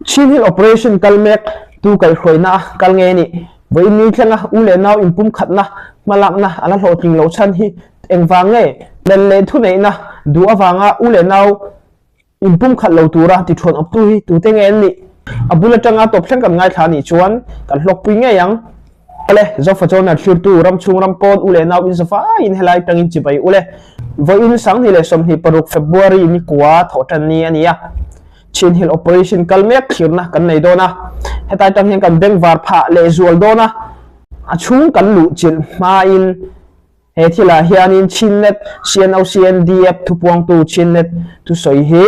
Chin Hill Operation kal mek tu kaihhruaina a kal nge a nih? Vawiin ni thlenga u leh nau inpumkhatna hmalakna a la hlawhtling lo chhan hi engvang nge? Len leh thuneihna duh avanga u leh nau inpumkhat lo tura tithuan awptu hi tute nge an nih? A bul atanga tawp thleng kan ngaithla anih chuan kan hlawkpui ngei ang. Awle, Zofa Journal thlirtu ram chhung ram pawn u leh nau in zavaiin helai tangin chibai u le. Vawiin 2026 February ni kua thawhtan ni a ni a. Chin Hill Operation kal mek thlirna kan nei dawn a. Hetlai tang hian kan bengvar phah lehzual dawn a. A chhung kan luh chilh hmain he thilah hianin Chinnet CNOCNDF thupuangtu Chinnet thusawi hi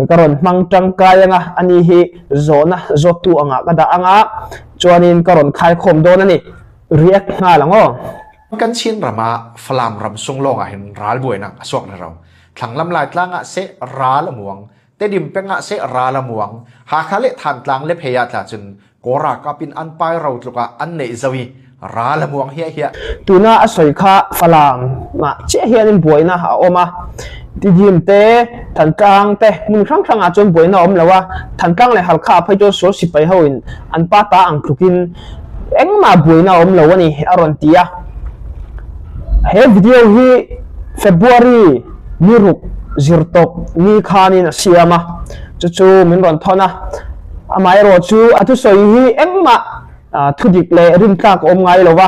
ka rawn hmang tangkai anga ani hi zawhna zawttu angah ka dah anga chuanin ka rawn khaikhawm dawn a ni. React nghal ang aw. Kan Chin rama Falam ram sung lawngah hin ral buainak a suak rero. Thlanglam Laitlang ah seh ral a muang, Tedim peng ah seh ral a muang, Hakha le Thantlang le phei ah tla cun Kawl ralkap in an pai ro tluk ah an neih zo i ral a muang hiah hiah. Tuna a sawi kha Falam ah chiah hianin buaina a awm a, Tidim te, Thantlang te hmun hrang hrang ah chuan buaina a awm lo a, Thantlang leh Halkha ah phei chuan sual sipai ho in an pa ta ang tluk in engmah buaina a awm lo a ni a rawn ti a. He video hi February ni ruk zirtawp ni khanin a siam a, chu chu min rawn thawn a. Amaherawh chu a thusawi hi engmah thudik leh rintlak a awm ngai lo va,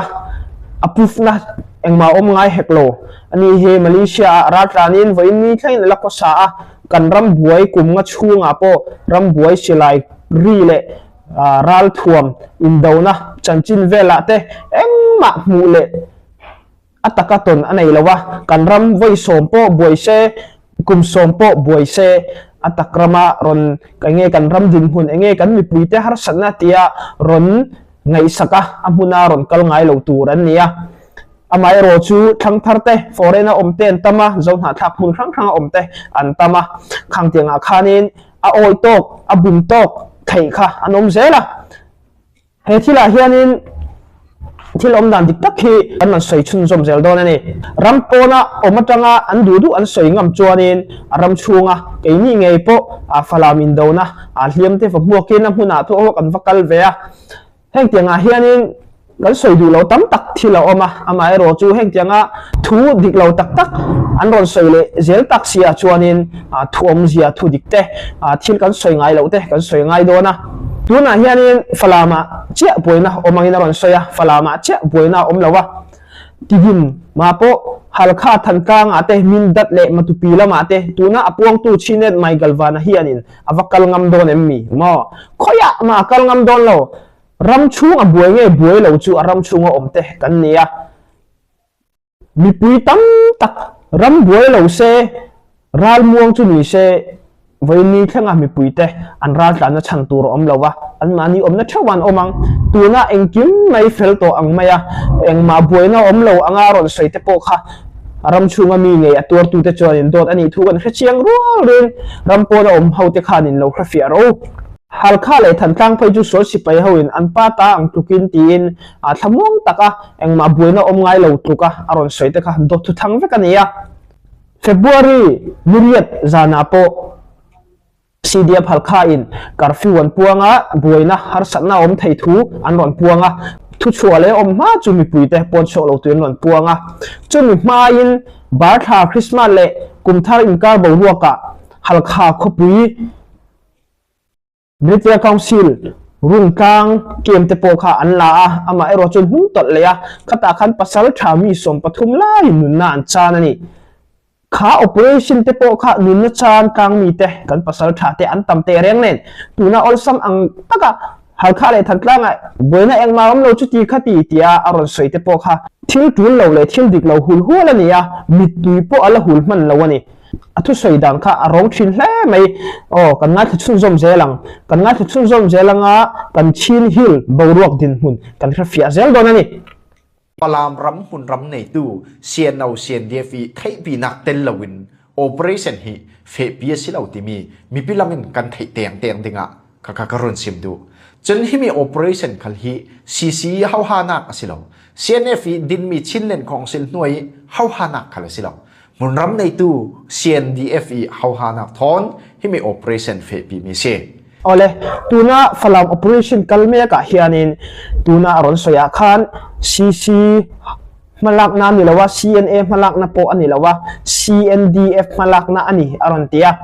a proof-na engmah a awm ngai hek lo. Ani hi Malaysia-ah raltlanin vawiin ni thlengin a la khawsa a, kan ram buai kum nga chhungah pawh ram buai silai ri leh ralthuam indona chanchin velah te engmah hmuh leh a taka tawn a nei lo a, kan ram vawi sawm pawh buai se, kum sawm pawh buai se, a tak rama rawn eng nge kan ram dinhmun, eng nge kan mipuite harsatna tia rawn ngaihsak a, a hmuna rawn kal ngai lo tur an ni a. Amaherawh chu thlang thar te, foreign a awm te an tam a, Zohnahthlak hmun hrang hrang a awm te an tam a, khang tiangah khanin a awi tawk, a bum tawk theih kha an awm zel a. He thilah hianin thil awm dan dik tak hi an rawn sawi chhunzawm zel dawn a ni. Ram pawna awm atanga an duh duh an sawi ngam chuanin a ram chhunga keini ngei pawh a Falam indona a hliam te va hmuakin a hmunah thu awk an va kal ve a. Heng tiangah hianin kan sawi duh lo tam tak thil a awm a, amaherawh chu heng tianga thu dik lo tak tak an rawn sawi leh zel tak si ah chuanin thu awmzia thu dik te thil kan sawi ngai loh te kan sawi ngai dawn a. Tunah hianin Falamah chiah buaina awm angin a rawn sawi a, Falamah chiah buaina a awm lo a. Tidim mah pawh Halkha Thantlangah te, Mindat leh Matupi lamah te tuna a puangtu Chinet Maigalvana hianin a va kal ngam dawn em mi maw? Khawiah mah a kal ngam dawn lo. Ram chhung a buai nge buai lo chu a ram chhunga awm te kan ni a. Mipui tam tak ram buai lo se, ral muang chu ni se, vawiin thlenga mipuite an ral tlanna chhan tur a awm lo va, anmahni awmna theuh an awm ang. Tuna engkim mai fel tawh ang mai a, engmah buaina awm lo anga a rawn sawi te pawh kha ram chhunga mi ngei a tuartute chuanin dawt a nih thu kan hre chiang rual ruin ram pawna awm hote khanin lo hrefiah rawh u. Halkha leh Thantlang phei chu sual sipai hoin an pa ta ang tlukin tiin a thlamuang tak a, engmah buaina awm ngai lo tluk a a rawn sawi te kha dawt thu thang vek a ni a. February ni riat zanah pawh CDF Halkha in curfew an puang a, buaina harsatna a awm thei thu an rawn puang a, thuchhuah leh awm hma chu mipuite pawn chhuak lo tuin an rawn puang a. Chumi hmain Barthla Christmas leh Kumthar inkar boruakah Halkha khawpui Military Council rungtlang kem te pawh kha an la a, amah erawh chuan hnung tawlh leh a, khatah khan pasal tha mi 13 laiin nunna an chan a ni. Kha operation te pawh kha nunna chan tlang mi te kan pasal tha te an tam teh reng nen tuna awlsam ang taka Halkha leh Thantlangah buaina engmah awm lo chuti khati tia a rawn sawi te pawh kha thil tul lo leh thil dik lo hul hual a ni a, mittui pawh a la hul hman lo a ni. A thusawi dan kha a rawng thin hle mai. Aw, kan ngaithla chhunzawm zel ang. Kan ngaithla chhunzawm zel anga kan Chin Hill boruak dinhmun kan hrefiah zel dawn a ni. Falam ram hmun ram neitu CNO CNDF i theihpinak tel loin operation hi fehpi a si lo timi mipi lam in kan theih teng teng dingah ka ka ka run sim duh. Cun himi operation khal hi CC hauhanak a si lo. CNF i dinmi Chinland Council hnuai i hauhanak khal a si lo. Hmunram neitu CNDF i hauhanak thawn himi operation fehpi mi si. Awle, tuna Falam operation kal mekah hianin tuna a rawn sawi ah khan CC hmalakna a ni lo a, CNA hmalakna pawh a ni lo a, CNDF hmalakna a ni a rawn ti a.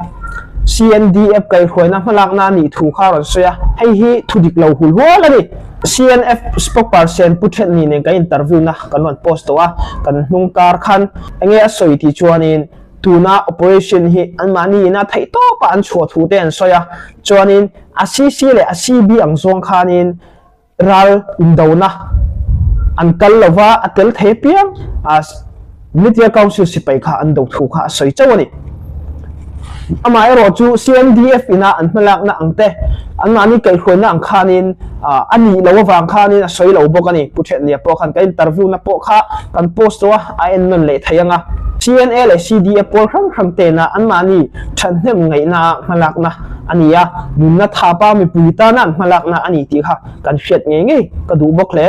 CNDF kaihhruaina hmalakna a nih thu kha a rawn sawi a, hei hi thu dik lo hul hual a ni. CNF spokesperson Pu Thetni nen kan interview na kan rawn post tawh a, kan hnung kar khan enge a sawi tih chuanin tuna operation hi anmahni ina theih tawpah an chhuah thu te an sawi a, chuanin a CC leh a CB ang zawng khanin ral indona an kal lova a tel thei apiang a Military Council sipai kha an do thu kha a sawi chauh a ni. Amaherawh chu CNDF ina an hmalakna ang te, anmahni kaihhruaina ang khanin a nih loh avang khanin a sawi lo bawk a ni. Pu Thetnia pawh khan kan interview na pawh kha kan post tawh a, a en nawn leh thei ang a. CNA leh CDF pawl hrang hrang tena anmahni thahnem ngaihna hmalakna a ni a, nunna thapa mipui tana an hmalakna a ni tih kha kan hriat ngei ngei ka duh bawk hle.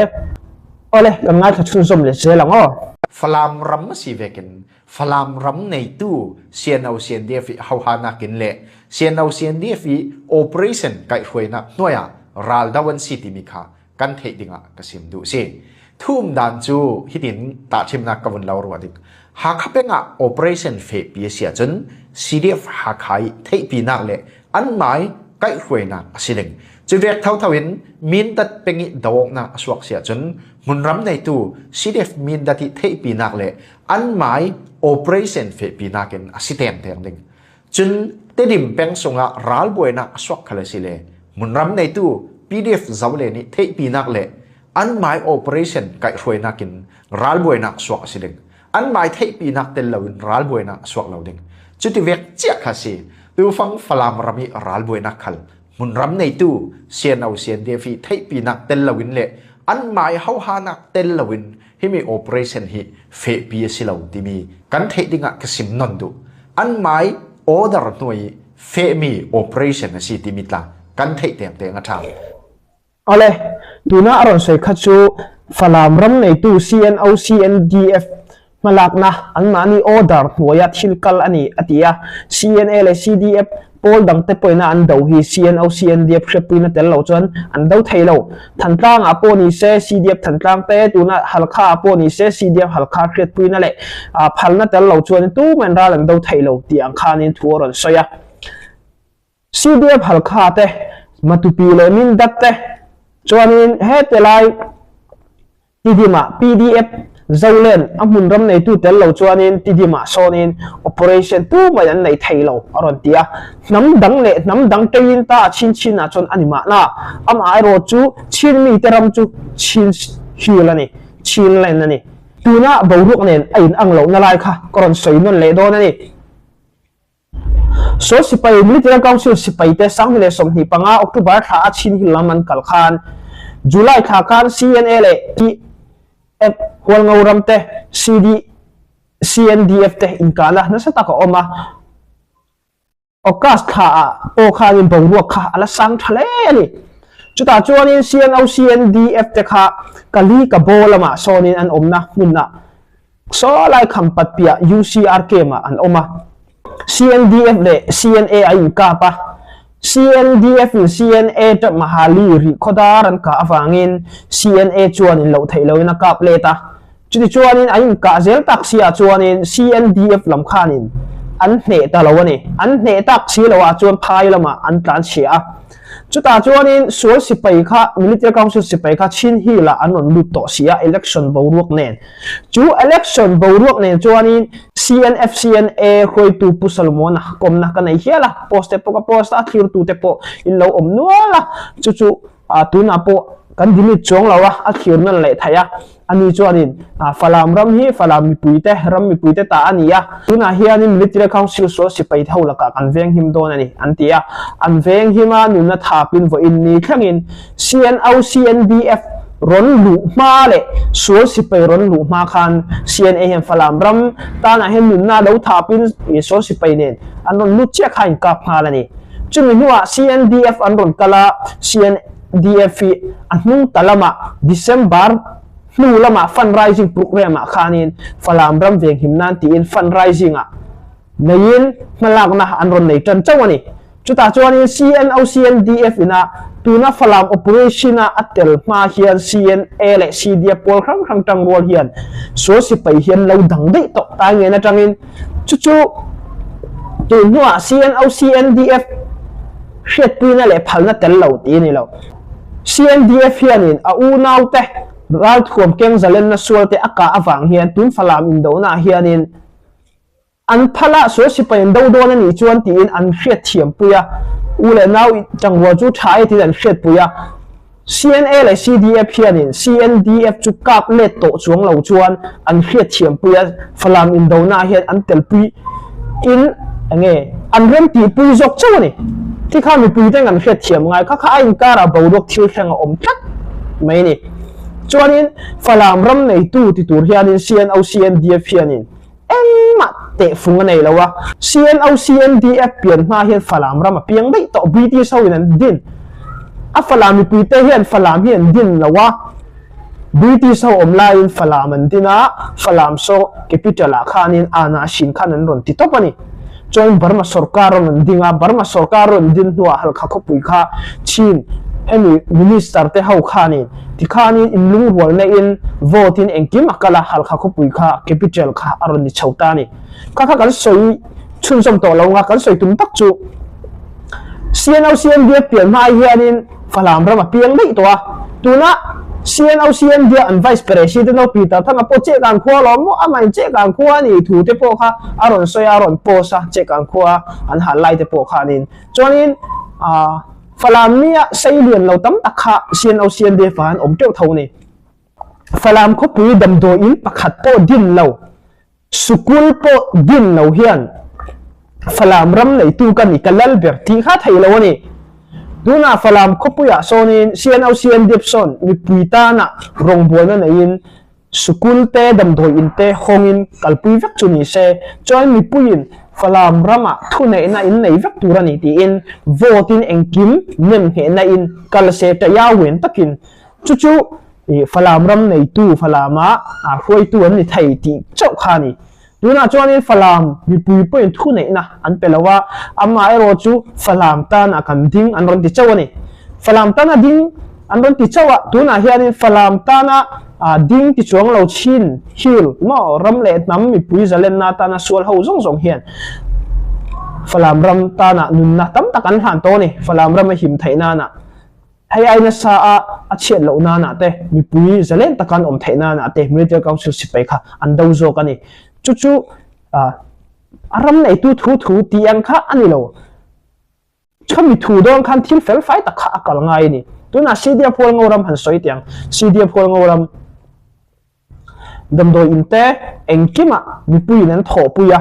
Awle, kan ngaithla chhunzawm leh zel ang aw. Falam ram a si vekin Falam ram neitu CNO CNDF i hauhanak in le CNO CNDF i operation kaihhruainak hnuai ah raldo an si timi kha kan theih dingah ka sim duh si. Thum dan cu hitin tahchimnak ka vun lo rua dik. Hakha peng ah operation fehpi a si ahcun CDF Hakha i theihpinak le an mai kaihhruainak a si ding. Cu vek thotho in Mindat peng i doawknak a suak si ahcun hmunram neitu CDF Mindat i theihpinak le an mai operation fehpinak in a si tengteng ding. Cun Tedim peng sungah ralbuainak a suak khal a si le hmunram neitu PDF Zole nih theihpinak le an mai operation kaihhruainak in ralbuainak suak a si ding. An mai theihpinak tel loin ralbuainak a suak lo ding. Cuti vek ciah kha si. Tufang Falam ram i ralbuainak khal hmunram neitu CNO CNDF i theihpinak tel loin le an mai hauhanak tel loin himi operation hi fehpi a si lo timi kan theih dingah ka sim non duh. An mai order hnuai i fehmi operation a si timi tla kan theih tengteng a ṭha. Awle, tuna a rawn sawi kha chu Falam ram neitu CNO CNDF hmalakna anmahni order hnuaia thil kal a ni a ti a. CNA leh CDF pawl dangte pawhina an do hi CNO CNDF hriatpuina tel lo chuan an do thei lo. Thantlang ah pawh ni se CDF Thantlang te, tuna Halkha ah pawh ni se CDF Halkha hriatpuina leh phalna tel lo chuan tumahin ral an do thei lo tih ang khanin thu a rawn sawi a. CDF Halkha te, Matupi leh Mindat te chuanin heti lai Tidimah PDF Zolen a hmun ram neitu tel lo chuanin Tidimah sawnin operation tumah an nei thei lo a rawn ti a. Hnam dang leh hnam dang teiin ta a chin chin ah chuan a ni mahna. Amaherawh chu Chin mite ram chu Chin Hill a ni, Chin Land a ni. Tuna boruak nen a inang lohna lai kha ka rawn sawi nawn leh dawn a ni. Saw sipai, Military Council sipaite 2025 October thla a Chin Hill lam an kal khan July thla khan CNA leh TF Hualngo ram te CD, CNDF te inkahna nasa tak a awm a. August thla ah pawh khanin boruak kha a la sang tha hle a ni. Chutah chuanin CNO, CNDF te kha Kali Kabo lamah sawnin an awmna hmunah Saw lai Khampat piah UCR camp ah an awm a, CNDF leh CNA a inkap a, CNDF in CNA tap Mahali rih khawdar an kah avangin CNA chuan in loh theih loin a kap let a, chuti chuanin an inkah zel tak si ah chuanin CNDF lam khanin an hneh ta lo a ni. An hneh tak si lo ah chuan phai lamah an tlanchhia a. Chutah chuanin sual sipai kha, Military Council sipai kha Chin Hill ah an rawn lut tawh si a, election boruak nen. Chu election boruak nen chuanin CNFCNA hruaitu Pu Solomon-a kawmna ka nei hial a, post te pawh ka post a, thlirtu te pawh in lo awm nual a, chu chu tunah pawh kan delete chuang lo a, a thlir nawn leh theih a. Ani chuanin Falam ram hi Falam mipuite, ram mipuite ta a ni a, tunah hianin Military Council sual sipai ho lakah kan venghim dawn a ni, an ti a. An venghim a, nunna thapin vawiin ni thlengin CNO, CNDF rawn luh hma leh sual sipai rawn luh hma khan CNA hian Falam ram tanah hian nunna lo thapin sual sipai nen an rawn lut chiah kha a inkap nghal a ni. Chumi hnuah CNDF an rawn kal a, CNDF hi a hnung ta lamah December hnu lamah fundraising programme ah khanin Falam ram venghim nan tiin fundraising ah neiin hmalakna an rawn nei tan chauh a ni. Chutah chuanin CNO-CNDF ina tuna Falam operation-a a tel hma hian CNA leh CDF pawl hrang hrang tangrual hian sual sipai hian lo dang daih tawh ta ngen atangin chu chu tun hnuah CNO-CNDF hriatpuina leh phalna tel lo tih a ni lo. CNDF hianin a unaute ralthuam keng zalenna sualte a kah avang hian tun Falam indonaah hianin An phala sual sipai an do dawn a nih chuan tiin an hriat thiam pui a, u leh nau tangrual chu tha e tiin an hriat pui a. CNA leh CDF hianin CNDF chu kap let tawh chuang lo chuan an hriat thiam pui a, Falam indona ah hian an tel pui in enge an rem tih pui zawk chauh a ni. Khi kha mipui te an hriat thiam ngai kha kha a inkar ah boruak thil thleng a awm tlat mai a ni. Chuanin Falam ram neitu ti tur hianin CNO CNDF hianin Engmah tehfung a nei lo a, CNOCNDF pian hma hian Falam ram a piang daih tawh, British ho in an din a, Falam mipui te hian Falam hi an din lo a, British ho awm laiin Falam an din a, Falam saw capital ah khanin Ana hrin khan an rawn ti tawp a ni. Chuan Burma sorkar rawn an ding a, Burma sorkar rawn din hnuah Halkha khawpui kha Chin hemi minister te ho khanin tikhanin inlungrualna in vote in engkim a kal a, Halkha khawpui kha capital kha a rawn ni chho ta a ni. Kha kha kan sawi chhunzawm tawh lo nga, kan sawi tum tak chu CNOCNDF pian hma hianin Falam ram a piang daih tawh a, tuna CNOCNDF an Vice President ho Peter Thanga pawh Chehkan khua alawm maw, amah in Chehkan khua a nih thu te pawh kha a rawn sawi a, a rawn post a, Chehkan khua an hal lai te pawh khanin. Chuanin aah Falam nia sei lian lo tam tak kha CNOCNDF ah an awm teuh tho a ni. Falam khawpui damdawi in pakhat pawh din lo. Sukul pawh din lo hian Falam ram neitu ka ni ka lal ber tih kha thei lo a ni. Tunah Falam khawpuiah sawnin CNOCN dip sawn mipui tana rawngbawlna neiin sukul te damdawi in te hawngin kalpui vek chu ni se chuan mipuiin Falam ramah thuneihna in nei vek tur a ni tiin vote in engkim nemnghehna in kal se taiawen takin chu chu Ih Falam ram neitu Falama hruaitu an ni thei tih chauh kha a ni. Tunah chuanin Falam mipui pawhin thuneihna an pe lo a, amaherawh chu Falam tana kan ding an rawn ti chauh a ni. Falam tana ding an rawn ti chauh a, tunah hianin Falam tana ding ti chuang lo chin, hill, maw ram leh hnam mipui zalenna tana sual ho zawng zawng hian Falam ram tana nunna tam tak an hlan tawh a ni. Falam ram a him theih nana. Hei ai nasa a a chhiat loh nanah te, mipui zalen taka an awm theih nanah te Military Council sipai kha an do zawk a ni. Chu chu a ram neitu thu thu tih ang kha a ni lo. Khami thu dawn khan thil fel fai tak kha a kal ngai a ni. Tunah CDF Hualngo ram han sawi teh ang. CDF Hualngo ram. Damdawi in te engkimah mipuiin an thawhpui a,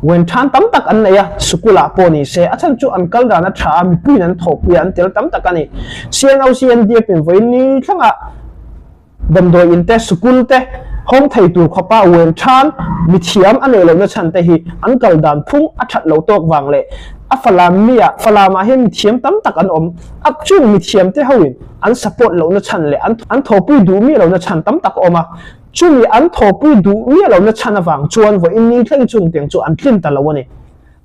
wen than tam tak an nei a, sukul-ah pawh ni se, a chhan chu an kal dan a tha a, mipuiin an thawhpui a, an tel tam tak a ni. CNOCNDF in vawiin ni thlengah damdawi in te, sukul te hawng thei tur khawpa wen than mithiam a neih lohna chhan te hi an kal dan phung a that lo tawk vang leh a falam mi ah falamah hian mithiam tam tak an awm a, chung mithiam te hoin an support lohna chhan leh an an thawhpui duh miah lohna chhan tam tak a awm a, chumi an thawhpui duh miah lohna chhan avang chuan vawiin ni thleng chung tiang chu an tlin ta lo a ni.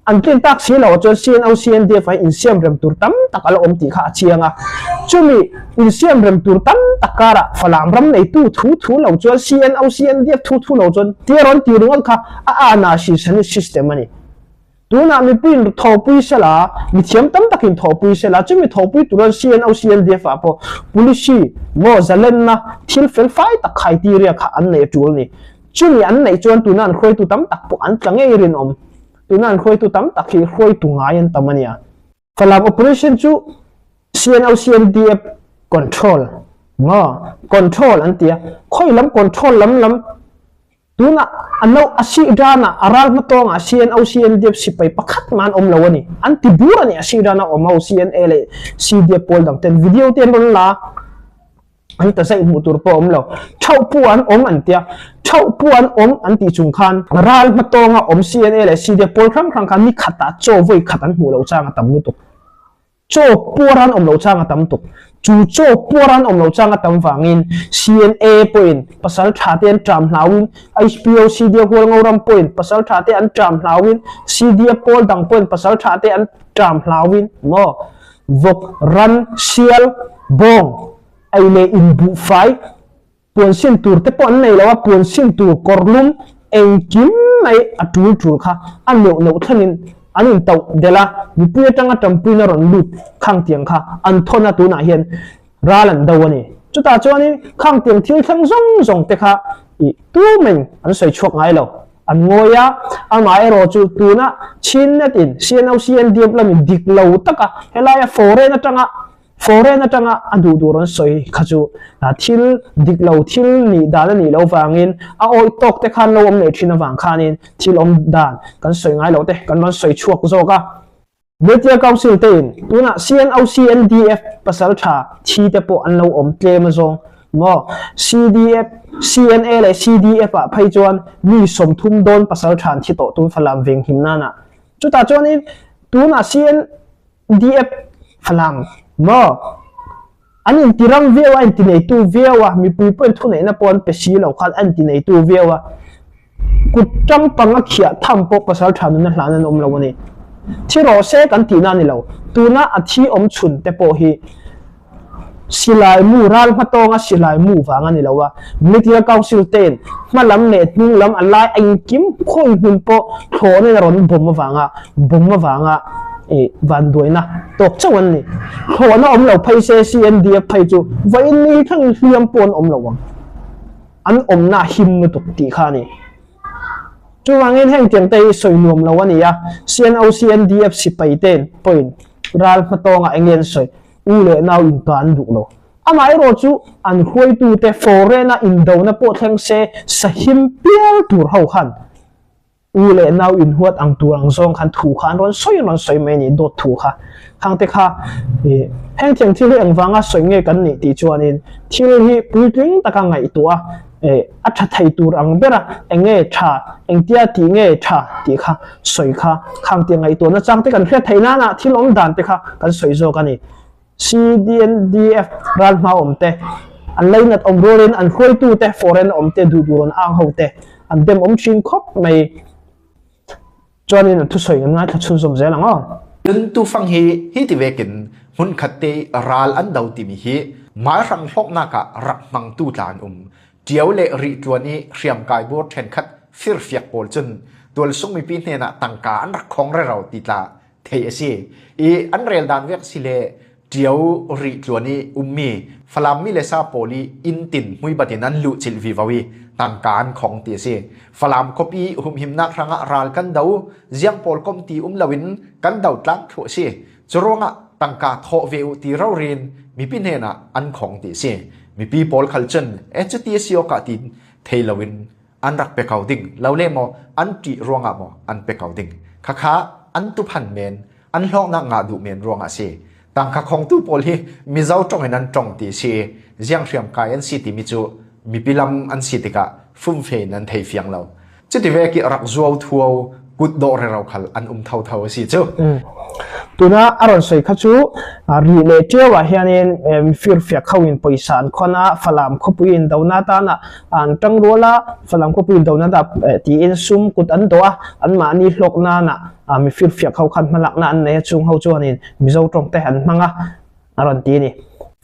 An tlin tak si loh chuan CNO CNDF ah insiam rem tur tam tak a la awm tih kha a chiang a, chumi insiam rem tur tam tak karah Falam ram neitu thu thu lo chuan CNO CNDF thu thu lo chuan tia rawn ti ringawt kha a ana hrisani system a ni. Tunah mipuiin thawhpui sela, mithiam tam takin thawhpui sela, chumi thawhpui turan CNO CNDF ah pawh policy maw zalenna thil fel fai tak criteria kha an nei a tul a ni. Chumi an neih chuan tuna an hruaitu tam tak pawh an tla ngei rinawm. Tuna an hruaitu tam tak hi hruaitu ngai an tam a nia. Falam operation chu CNO CNDF control maw control an ti a, khawi lam control lam lam Tunah a no a sih danah a ral hmatawngah CNO CNDF sipai pakhat mah an awm lo a ni. An ti bur a ni a sih dana awm ho CNA leh CDF pawl dang ten video te an rawn la a, an ta zaih hmuh tur pawh a awm lo. Thauh pu an awm an tia, thauh pu an awm an tih chung khan ral hmatawnga awm CNA leh CDF pawl hrang hrang khan ni khatah chaw vawi khat an hmuh loh chang a tam lutuk. Chaw puar an awm loh chang a tam tuk. Chu chaw puar an awm lo chang a tam vangin CNA pawhin pasal tha te an ṭam hlauin, HPO CDA Hualngo ram pawhin pasal tha te an ṭam hlauin, CDA pawl dang pawhin pasal tha te an ṭam hlauin maw vawk, ran, sial, bawng, ei leh inbuhfai, Puan sin tur te pawh an nei lo a, puan sin tur kawr lum engkim mai a tul tul kha a neuh neuh thlengin an intauh delh a, mipui atanga tanpuina rawn lut khang tiang kha an thawn a, tunah hian ral an do a ni. Chutah chuanin khang tiang thil thleng zawng zawng te kha ih tumeng an sawi chhuak ngai lo, an ngawi a, amaherawh chu tuna Chinnet in CNOCNDF lamin dik lo taka helaia foreign atanga Foreign atanga a duh duh rawn sawi kha chu thil dik lo, thil nih dan a nih loh vangin a awih tawk te khan lo awm leh thin avang khanin thil awm dan kan sawi ngai loh te kan rawn sawi chhuak zawk a. Media Council te in tunah CNOCNDF pasal tha thi te pawh an lo awm tlem azawng maw? CDF, CNA leh CDF ah phei chuan mi 30 dawn pasal tha an thi tawh tun Falam venghim nana. Chutah chuanin tunah CN DF Falam maw? An inti ram viau a, inti neitu viau a, mipui pawhin thuneihna pawh an pe si lo khan an inti neitu viau a. Kut tang pang a khiah tham pawh pasal tha nuna hlan an awm lo a ni. Thi rawh se kan tihna a ni lo. Tuna a thi awm chhun te pawh hi Silai mu ral hmatawnga silai mu vang a ni lo a, Military Council te'n hma lam leh hnung lam a lai engkim khawi hmun pawh thlawhna in a rawn bawm avanga bawm avanga ih vanduaina tawk chauh an ni. Thlawhna awm lo phei se CNDF phei chu vawiin ni thlengin hliam pawh an awm lo ang. An awmna a him lutuk tih kha a ni. Chuvangin heng tiang te hi sawi nuam lo a ni a, CNO CNDF sipai te'n pawhin ral hmatawnga eng nge an sawi? U leh nau inpa an duh lo. Amaherawh chu an hruaitute foreign-a indona pawh thleng se sahim pial tur ho khan u leh nau inhuat ang tur ang zawng khan thu kha an rawn sawi rawn sawi mai a ni, dawt thu kha. Khang te kha ih heng thiang thil hi engvanga sawi nge kan nih tih chuanin thil hi puitling taka ngaihtuah a, A tha thei tur ang ber a, eng nge tha, engtia tih nge tha tih kha sawi kha khang tia ngaihtuahna chang te kan hriat theih nana thil awm dan te kha kan sawi zawk a ni. CDNDF ral hma awm te, an lainat awm rualin an hruaitu te, foreign awm te, duh duh rawn ang ho te an dem awm thin khawp mai. Chuanin an thusawi kan ngaithla chhunzawm zel ang aw. Cun tufang hi hi ti vekin hmunkhat te i ral an do timi hi maihrang hlawknak ah rak hmangtu tla an um. Ṭio le rih tluan i hriamkai bur ṭhenkhat firfiak pawl cun tualsung mipi hnen ah tangka an rak khong rero ti tla theih a si. I an rel dan vek si le Ṭio rih tluan i ummi Falam mi le sa pawl i inn tin hmuibat in an luhchilh vivo i tangka an khong ti a si. Falam khuapi humhimnak hrangah ral kan do, ziang pawl kom ti um loin kan do tlang thluah a si. Curuangah tangka thawh ve u ti rorin mipi hnenah an khong ti a si. Mipi pawl khal cun e cuti a si awkah ti thei loin an rak pe ko ding lo le maw an ṭih ruangah maw an pe ko ding. Khakha an tuphan men an hlawknak ngah duh men ruangah a si. Tangka khongtu pawl hi Mizo ṭong in an ṭong ti a si i ziang hriamkai an si timi cu mipi lam an si tikah fumfe in an thei fiang lo. Cuti ve ki rak zuau thuo kut dawh rero khal an um thotho a si cu. Tuna a rawn sawi kha chu ri leh ṭiau ah hianin firfiak ho in pawisa an khawn a, Falam khawpui in dona tana an ṭangrual a, Falam khawpui in dona ta tiin sum kut an dawh a, anmahni hlawk nana a mi firfiak ho khan hmalakna an nei a, chung ho chuanin Mizo tawng te an hmang a, a rawn ti a ni.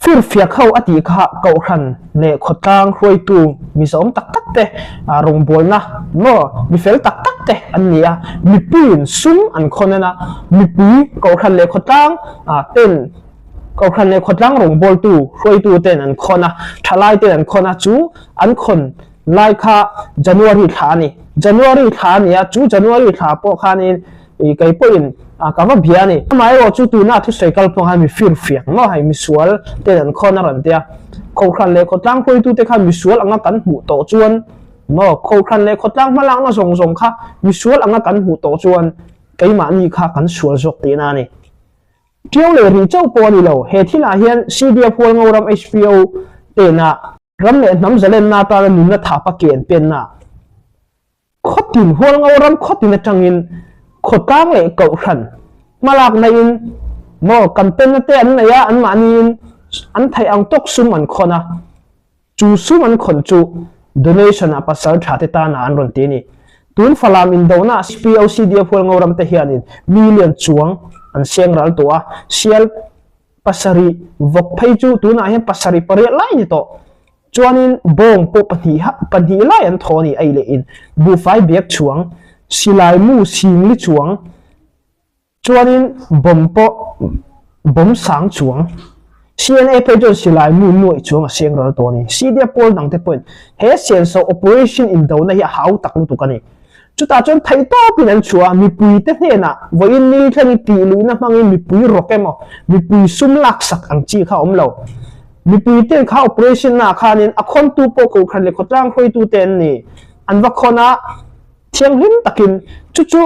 Firfiak ho a tih kha Kohhran leh khawtlang hruaitu Mizoawm tak tak te rawngbawlna maw mi fel tak tak te an ni a, mipuiin sum an khawn en a, mipui Kohhran leh khawtlang ten Kohhran leh khawtlang rawngbawltu hruaitu ten an khawn a, thalai ten an khawn a, chu an khawn Lai kha January thla a ni. January thla a ni a, chu January thla pawh khanin ih kei pawhin ka va bia a ni. Amaherawh chu tuna thusawi kal pawh khan mi firfiak maw hei misual ten an khawn a rawn ti a. Kohhran leh khawtlang hruaitute khan misual anga kan hmuh tawh chuan maw Kohhran leh khawtlang hmalakna zawng zawng kha misual anga kan hmuh tawh chuan keimahni kha kan sual zawk tihna a ni. Ṭiau leh rih chauh pawh a ni lo. He thilah hian CDF Hualngo ram HPO tena Ram leh hnam zalenna atana nunna thapa ke an penna khawtin Hualngo ram khawtin atangin khawtlang leh kohhran hmalakna in maw campaign na te an nei a, anmahniin. An theih ang tawk sum an khawn a, chu sum an khawn chu donation ah pasal tha te tan ah an rawn ti a ni. Tun Falam indona POCDF Hualngo ram te hianin million chuang an seng ral tawh a, sial pasarih vawk phei chu tunah hian pasarih pariat lai ni tawh. Chuanin bawng pawh pahnih lai an thaw a ni ei leh in buhfai bag chuang, silai mu singli chuang, Chuanin bomb pawh bomb sang chuang CNA phei chuan silai mu nuaih chuang a seng ral tawh a ni. CDF pawl dangte pawhin he senso operation indona hi a hau tak lutuk a ni. Chutah chuan theihtawpin an chhuah a, mipuite hnenah vawiin ni thlengin tih luihna hmangin mipui rawk emaw mipui sum laksak ang chi kha a awm lo. Mipuiten kha operation naah khanin a khawntu pawh Kohhran leh khawtlang hruaitute an ni. An va khawn a. Thianghlim takin chu chu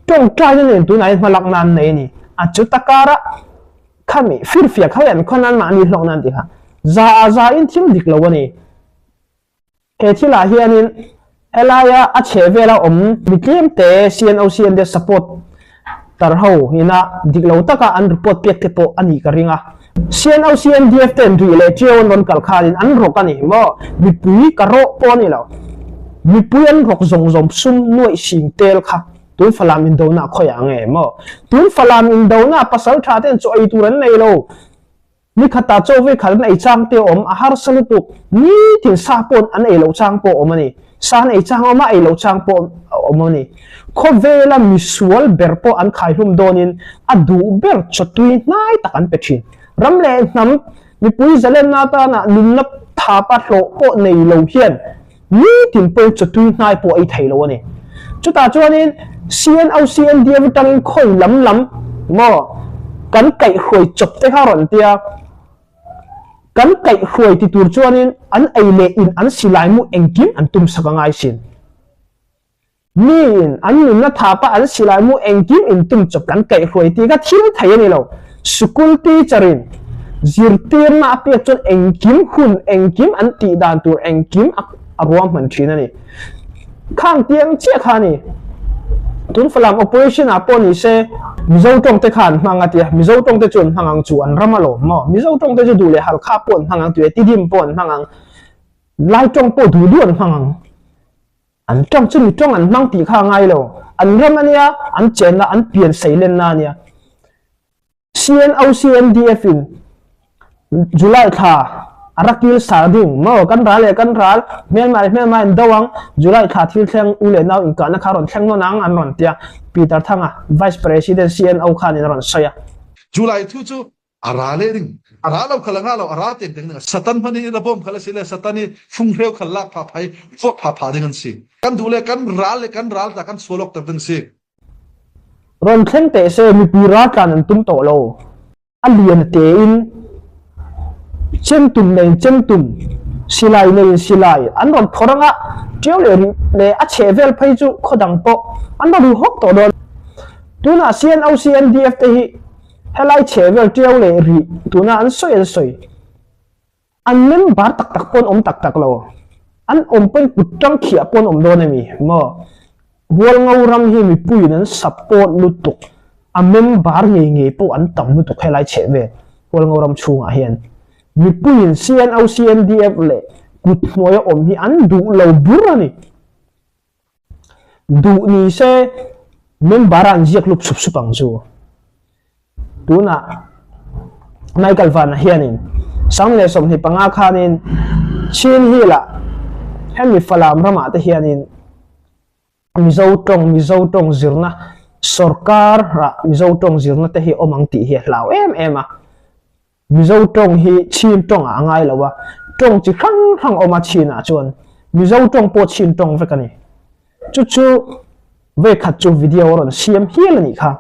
tawngtaina nen tunah hian hmalakna an nei a ni. A chu takara khami firfiak ho hian khawn an mahni hlawkna an ti kha za a za in thil dik lo a ni. He thilah hianin helaia a chheh vela awm mi tlemte CNOCN te support tar ho ina dik lo taka an report pek te pawh a nih ka ring a. CNOCNDF ten rih leh Ṭiau an rawn kal khanin an rawk a ni maw? Mipui ka rawh pawh a ni lo. Mipui an rawk zawng zawng sum nuaih sing tel kha tun Falam indona a khawiah nge maw? Tun Falam indona pasal tha ten chaw ei tur an nei lo. Ni khatah chaw vei khat an ei chang te a awm, a harsa lutuk. Nitin sa pawh an ei loh chang pawh a awm a ni. Sa an ei chang a awm a, ei loh chang pawh a awm a ni. Khawvela misual ber pawh an khaihlum dawnin a duh ber chawtui hnai tak an pe thin. Ram leh hnam mipui zalenna atana nunna thapa hlawh pawh nei lo hian nitin pawhin chawtui hnai pawh a ei thei lo a ni. Chutah chuanin CNOCNDF atangin khawi lam lam maw kan kaihhruai chawp te kha rawn tia. Kan kaihhruai ti tur chuanin an ei leh in an silai mu engkim an tum sak a ngai sin. Miin an nunna thapa an silai mu engkim in tum chawp kan kaihhruai tih kha thil thei a ni lo. Sikul teacher in zirtirna a pek chuan engkim hun engkim an tih dan tur engkim a ruahman thin a ni. Khang tiang chiah kha a ni. Tun Falam operation ah pawh ni se Mizo tawng te kha an hmang a tia, Mizo tawng te chu an hmang ang chu an ram alawm maw? Mizo tawng te chu duh leh Halkha pawh an hmang ang, Tuiatidim pawh an hmang ang, Lai tawng pawh duh duh an hmang ang. An tawng chu mi tawng an hmang tih kha a ngai lo. An ram a nia, an chenna, an pian seilenna a nia. CNOCNDF in July thla a rakil sar ding maw kan ral leh kan ral hmelma leh hmelma in do ang July thla thil thleng u leh nau inkahna kha rawn thleng nawn ang an rawn tia Peter Thanga Vice President CNO khan in a rawn sawi a. July thu chu a ra leh ding a ra lo khal a nga lo a ra tem ding ding satan hman in a bom khal a si le satan i funghreu khal lak pha phai fuak pha pha ding an si kan duh le kan ral le kan ral ta kan sualok tak ding si Rawn thleng teh se mipui raltlan an tum tawh lo. A lian tein chemtum neiin chemtum, silai neiin silai an rawn phawrh ang a, ṭiau leh rih leh a chheh vel phei chu khaw dang pawh an rawn ru hawk tawh dawn. Tunah CNOCNDF te hi helai chheh vel ṭiau leh rih tuna an sawi an sawi. An member tak tak pawh an awm tak tak lo. An awm pawhin kut tang khiah pawh an awm dawn a ni maw? Hualngo ram hi mipuiin an support lutuk, a member ngei ngei pawh an tam lutuk helai chheh vel Hualngo ram chhungah hian. Mipuiin CNO, CNDF leh kut hnuaia awm hi an duh lo bur a ni. Duh ni se member a an ziak lup sup sup ang chu. Tunah Michael Vana hianin 2025 khanin Chin Hill-ah hemi Falam ramah te hianin Mizo tawng Mizo tawng zirna sorkar-ah Mizo tawng zirna te hi awm ang tih hi a hlau em em a. Mizo tawng hi Chin tawngah a ngai lo a, tawng chi hrang hrang awm a Chinah chuan Mizo tawng pawh Chin tawng vek a ni. Chu chu vekhat chu video a rawn siam hial a nih kha.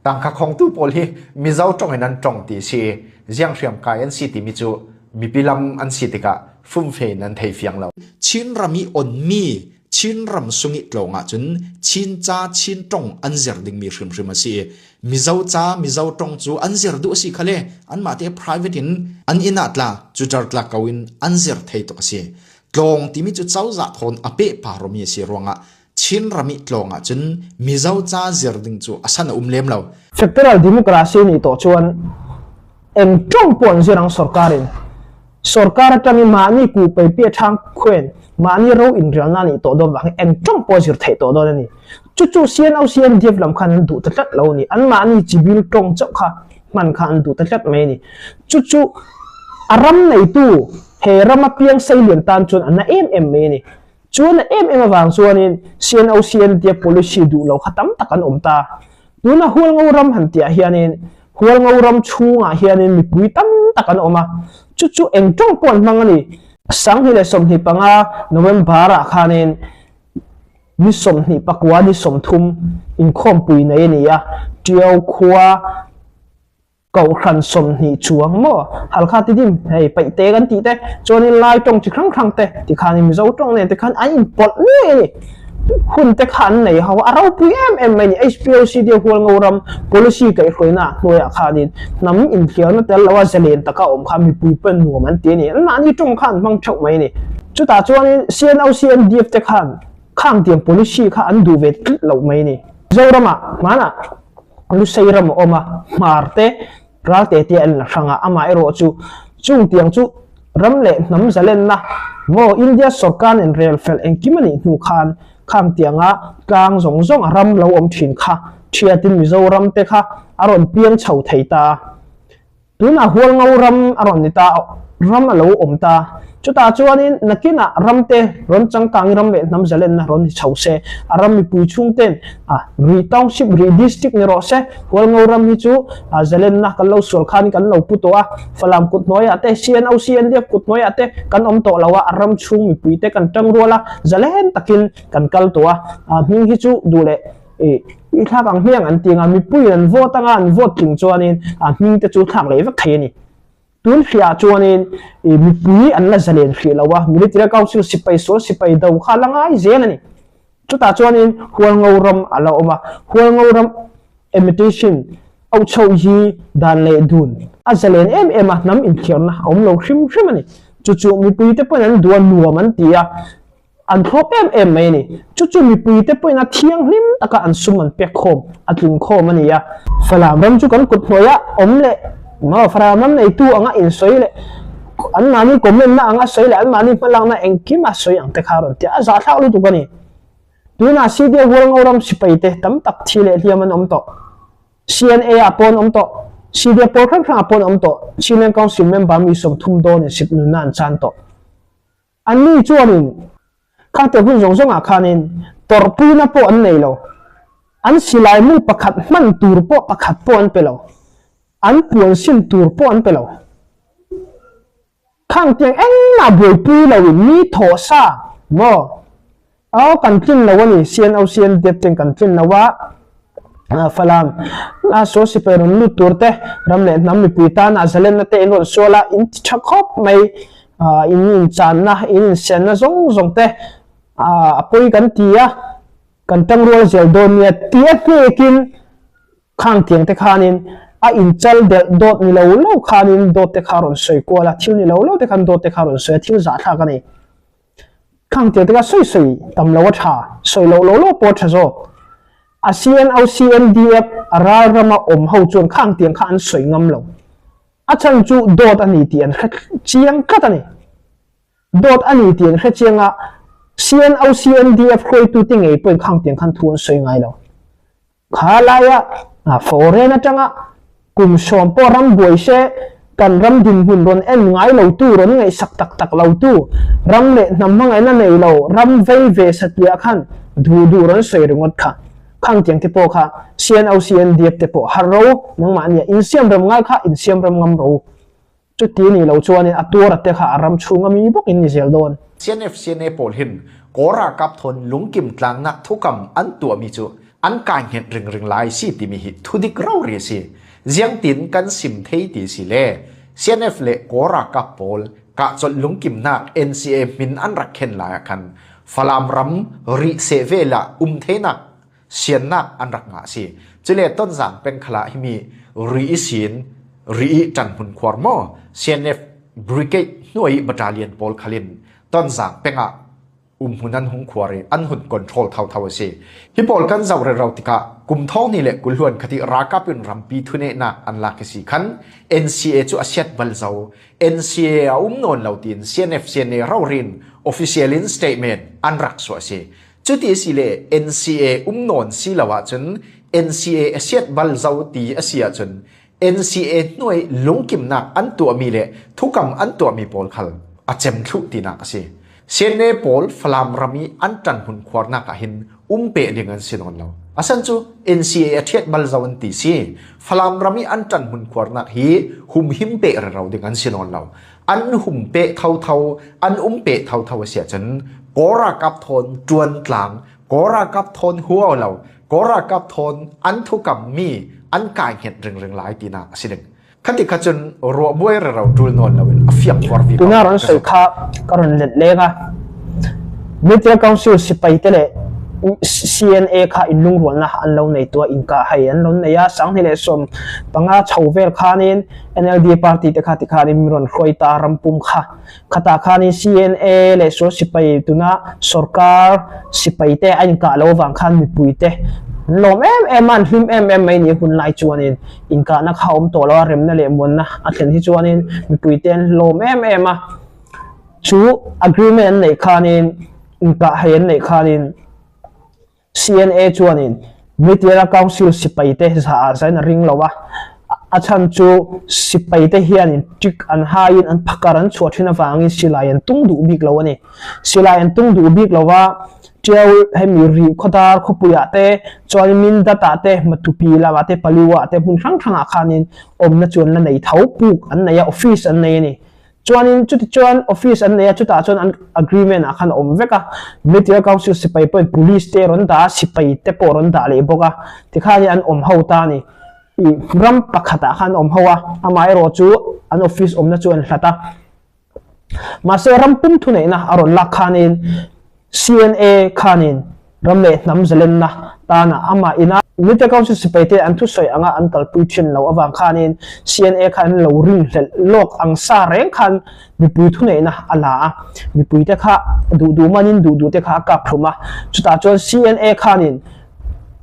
Tangka khongtu pawl hi Mizo tawng in an tawng ti si, zianghriam kai an si timi cu mipi lam an si tikah fumfe in an thei fiang lo. Chin ram i onmi Chinram sung i tlawng ahcun Chin ca Chin tong an zir dingmi hrimhrim a si. Mizo ca Mizo tong cu an zir duh a si kha le anmah te private in an inn ah tla cutar tla ko in an zir thei tuk a si. Tlawng timi cu cozah thawn a peh paromi a si ruangah Chinram i tlawng ahcun Mizo ca zir ding cu a san a um lem lo. Federal Democracy nih tawh chuan. Eng tawng pawh an zir ang sorkarin. Sorkar atangin mahni ku peipia thang khuain mahni ro inrialna a nih tawh dawn vangin eng tawng pawh a zir theih tawh dawn a ni. Chu chu CNO CNDF lam khan an duh ta tlat lo a ni. An mahni chibil tawng chauh kha hman kha an duh ta tlat mai a ni. Chu chu a ram neitu he rama piang seilian tan chuan a na em em mai a ni. Chuan a em em avang chuanin CNO CNDF policy duh lo kha tam tak an awm ta. Tuna Hualngo ram han tihah hianin Hualngo ram chhungah hianin mipui tam tak an awm a, chu chu eng tawng pawh an hmang a ni. 2025 November-ah khanin ni 29 ni 30 inkhawmpui nei a ni a, Tiau khua Kohhran 20 chuang maw? Halkha ti dim, hei paihte kan tih te, chuanin Lai tawng chi hrang hrang te tikhanin Mizo tawng nen te khan an inpawlh nuai a ni. Hun te kha an nei ho a, a ropui em em mai a ni. HPOC te Hualngo ram policy kaihhruaina hnuaiah khanin hnam inthliarna tel loa zalen taka awm kha mipui pawn nuam an ti a ni. Anmahni tawng kha an hmang theuh mai a ni. Chutah chuanin CNO, CNDF te khan khang tiang policy kha an duh ve tlat loh mai a ni. Mizoramah hmanah Lusei ram a awm a, Hmar te, Ralte te an la hrang a, amaherawh chu chung tiang chu ram leh hnam zalenna maw India sawrkar nen rel fel engkim a nih hnu khan khang tianga tlang zawng zawng a ram lo awm thin kha thiatin Mizoram te kha a rawn piang chho thei ta. Tunah Hualngo ram a rawn ni ta, ram a lo awm ta. Chutah chuanin nakinah ramte rawn changkang ram leh hnam zalenna rawn ni chho se, a ram mipui chhungten a Rih Township, Rih District ni rawh se, Hualngo ram hi chu a zalenna kan lo sual khan kan lo pu tawh a, Falam kut hnuaiah te, CNO, CNDF kut hnuaiah te kan awm tawh lo a, a ram chhung mipuite kan tang rual a, zalen takin kan kal tawh a, a hming hi chu duh leh I i thlak ang hmiang an ti anga mipuiin an vote anga an vote tling chuanin a hming te chu thlak leh vek thei a ni. Tun hriah chuanin i mipui an la zalen hrih lo a, military council sipai sual sipai do kha a la ngai zel a ni. Chutah chuanin Hualngo ram a la awm a, Hualngo ram imitation auh chhoh hi dan leh dun a zalen em em a, hnam inthliarna a awm lo hrim hrim a ni. Chu chu mipuite pawhin an duh a, nuam an ti a. An thlawp em em mai a ni. Chu chu mipuite pawhin a thianghlim taka an sum an pek khawm, a tling khawm a ni a. Falam ram chu kan kut hnuaia awm leh maw Falam ram neitu anga insawi leh anmahni comment-na anga sawi leh anmahni hmalakna engkima sawi ang te kha a rawn ti a, a zahthlak lutuk a ni. Tunah CDA Hualngo ram sipaite tam tak thi leh hliam an awm tawh. CNA ah pawh an awm tawh. CDA pawl hrang hrangah pawh an awm tawh. Chinland Council member mi 30 dawnin sip nunna an chan tawh. Anni chuanin khangte hun zawng zawngah khanin tawrhpuina pawh an nei lo, an silai mu pakhat hman tur pawh pakhat pawh an pe lo, an puan sin tur pawh an pe lo. Khangtiang engmah buaipui loin mi thawh sa maw? Aw kan tlin lo a ni, CNO CNDF ten kan tlin lo a, Falam a saw sipai rawn lut tur te, ram leh hnam mipui tana zalenna te in rawn sual a, in ti tha khawp mai, in inchanna, in insenna zawng zawng te a pawi kan ti a, kan tangrual zel dawn nia ti a hnekin khang tiang te khanin a inchal delh dawt ni lo lo khanin dawt te kha rawn sawi kual a, thil ni lo lo te khan dawt te kha rawn sawi a, thil zahthlak a ni. Khang tir te kha sawi sawi tam lo a tha, sawi loh lo lo pawh a tha zawk. A CNO CNDF a ral rama awm ho chuan khang tiang kha an sawi ngam lo. A chhan chu dawt a ni tih an hre chiang tlat a ni. Dawt a ni tih an hre chiang a, CNO CNDF hruaitute ngei pawhin khang tiang khan thu an sawi ngai lo. Kha laia foreign atanga kum sawm pawh ram buai se kan ram dinhmun rawn en ngai lo tu, rawn ngaihsak tak tak lo tu, ram leh hnam hmangaihna nei lo, ram vei ve satliah khan duh duh rawn sawi ringawt kha. Khang tiang te pawh kha CNO CNDF te pawh har ro nangmah nia insiam rem ngai kha insiam rem ngam ro. Chuti ni lo chuanin a tuar te kha a ram chhunga mi bawkin ni zel dawn. CNF CNA pawl hin Kawl ralkap thawn lungkim tlangnak thukam an tuahmi cu an kai hnget ringring lai si timi hi thudik rori a si. Ziangtin kan sim thei ti si le CNF le Kawl ralkap pawl kahcolh lungkimnak NCA min an rak khen lai ah khan Falam ram rih seh vel ah um theinak siannak an rak ngah si. Cule Tonzang peng khala himi ri i sin ri i ṭanhmun khuar maw CNF Brigade hnuai battalion pawl khalin Tonzang peng ah Umhmun an hung khuar i an hun control thotho a si. Hi pawl kan zoh rero tikah kum thong le kulhuan khati ralkap in rampi thunehnak an lak si khan NCA cu a siat bal zo. NCA a um nawn lo tiin CNF CNA rorin official in statement an rak suah si. Cuti si le NCA um nawn si lo ahcun NCA a siat bal zo ti a si ahcun NCA hnuai lungkimnak an tuahmi le thukam an tuahmi pawl khal a cem thluh tinak a si. CNA pawl Falam ram i an ṭan hmun khuarnak ah hin um pe ding an si nawn lo. Asan cu NCA a ṭhiat bal zo an ti si. Falam ram i an ṭan hmun khuarnak hi humhim pe rero ding an si nawn lo. An hum pe thotho, an um pe thotho a si ahcun Kawl ralkap thawn ṭuan tlang, Kawl ralkap thawn huo lo, Kawl ralkap thawn an thukam mi an kai hnget ringring lai tinak a si ding. Khati kha cun ruah buai rero ṭul nawn loin a fiang kuar vi ko. Tuna rawn sawi kha ka rawn let leng a. Military Council sipai te leh CNA kha in lungrualna an lo nei tua inka hei an lo nei a 2015 chho vel khanin NLD party te kha ti khanin mi rawn hruai ta rampum kha Khatah khanin CNA leh sual sipai tuna sorkar sipai te a inkah lo avang khan mipui te an lawm em em a, an hlim em em mai ni hun lai chuanin inkahna kha a awm tawh lo a, remna leh muanna a thlen hi chuanin mipui te an lawm em em a. Chu agreement an neih khanin inkah hei an neih khanin CNA chuanin Military Council sipaite zah ah zain a ring lo a, a chhan chu sipaite hianin ṭik an haiin an phakar an chhuah ṭhin avangin silai an tung duh bik lo a ni. Silai an tung duh bik lo a, Ṭiau hemi rih khawdar khawpuiah te chuanin Mindat ah te, Matupi lamah te, Paliwa ah te hmun hrang hrangah khanin awmna chu an la nei tho, puk an nei a, office an nei a ni. Chuanin chutichuan office an nei a, chutah chuan an agreement ah khan a awm vek a, Military Council sipai pawhin police te rawn dah a, sipai te pawh rawn dah leh bawk a, tikhanin an awm ho ta a ni. Ih ram pakhat ah khan an awm ho a, amaherawh chu an office awmna chu an hlat a. Mahse ram pum thuneihna a rawn lak khanin CNA khanin ram leh hnam zalenna tana amah ina Military Council sipaite an thusawi anga an kalpui thin lo avang khanin CNA khan an lo rinhlelh lawk ang sa reng khan mipui thuneihna a la a, mipuite kha duh duh manin duh duhte kha a kap hlum a, chutah chuan CNA khanin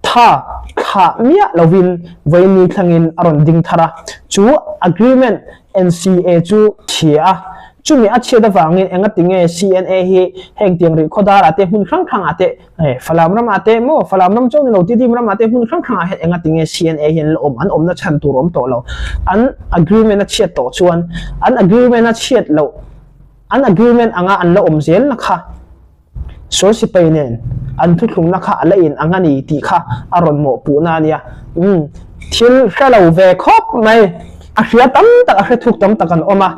tha thlah miah lovin vawiin thlangin a rawn ding thar a, chu agreement NCA chu chhia a, chumi a chhiat avangin engatinge CNA hi heng tiang rih khawdar ah te hmun hrang hrang ah te eh Falam ram ah te maw Falam ram chauh ni lo Tidim ram ah te hmun hrang hrang ah hian engatinge CNA hi an la awm an awmna chhan tur awm tawh lo an agreement a chhiat tawh chuan an agreement a chhiat loh an agreement anga an la awm zel na kha Sual sipai nen an thuthlungna kha a la in ang a ni tih kha a rawn mawhpuhna a nia. Umm, thil hre lo ve khawp mai. A hria tam tak, a hre thuk tam tak an awm a,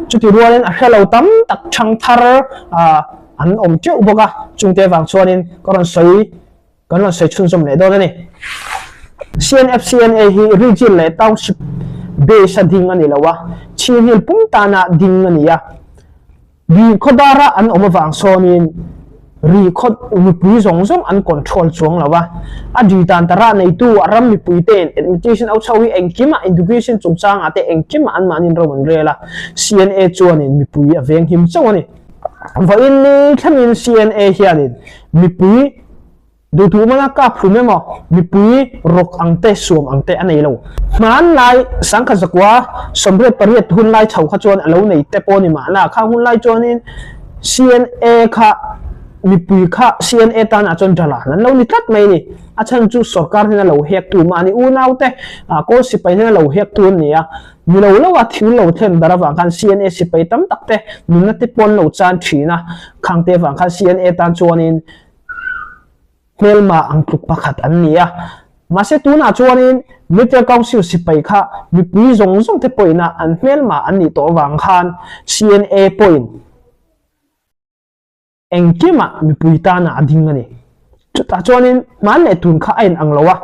chuti rualin a hre lo tam tak ṭhangthar an awm teuh bawk a, chungte vang chuanin ka rawn sawi Kan rawn sawi chhunzawm leh dawn a ni. CNFCNA hi region leh township base a ding a ni lo a, Chin Hill pum tana ding a ni a. Ri khawdara an awm avang sawnin ri khaw mipui zawng zawng an control chuang lo a. A ri dan tara neitu a ram mipui te'n administration au chho hi engkimah education chungchangah te engkimah anmahniin ro an rel a, CNA chuanin mipui a venghim chauh a ni. Vawiin ni thlengin CNA hianin mipui Duhduh mana kap hlum emaw, mipui rawk ang te, suam ang te a nei lo. Hmanlai sangkhat zakua 88 hun lai chho kha chuan a lo nei te pawh a ni mahna. Khang hun lai chuanin CNA kha mipui kha CNA tanah chuan dalan an lo ni tlat mai a ni. A chhan chu sorkar hnena lo hek tu mahni unau te, Kawl sipai hnena lo hek tu an ni a. Ni lo lo a thil lo thlen ber avang khan CNA sipai tam tak te nunna te pawh an lo chan thin a. Khang te avang khan CNA tan chuanin hmelma ang tluk pakhat an ni a. Mahse tunah chuanin Military Council sipai kha mipui zawng zawng te pawhin a an hmelma an nih tawh avang khan CNA pawhin engkimah mipui tana a ding a ni. Chutah chuanin hman leh tun kha a inang lo a,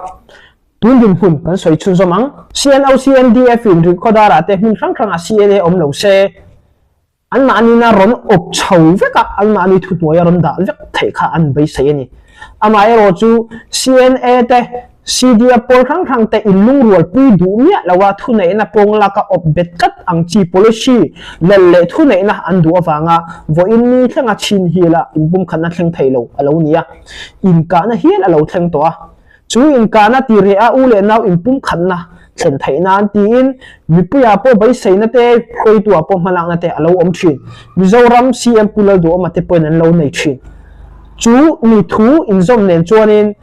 tun dinhmun kan sawi chhunzawm ang. CNO CNDF in Rihkhawdar-ah te hmun hrang hrangah CNA awm lo se, Anmahniin a rawn awp chho vek a, anmahni thuhnuai a rawn dah vek theih kha an beisei a ni. Amaherawhchu CNA te, CDF pawl hrang hrang te inlungrualpui duh miah lo a thuneihna pawng laka awp bet tlat ang chi policy lal leh thuneihna an duh avanga vawiin ni thlenga chin hial a inpumkhatna thleng thei lo a lo ni a, inkahna hial a lo thleng tawh a. Chu inkahna ti reh a u leh nau inpumkhatna thlen theih nan tiin mipuiah pawh beiseina te, hruaituah pawh hmalakna te a lo awm thin. Mizoram CM Pu Lalduhawma te pawhin an lo nei thin. Chu mi thu inzawm nen chuanin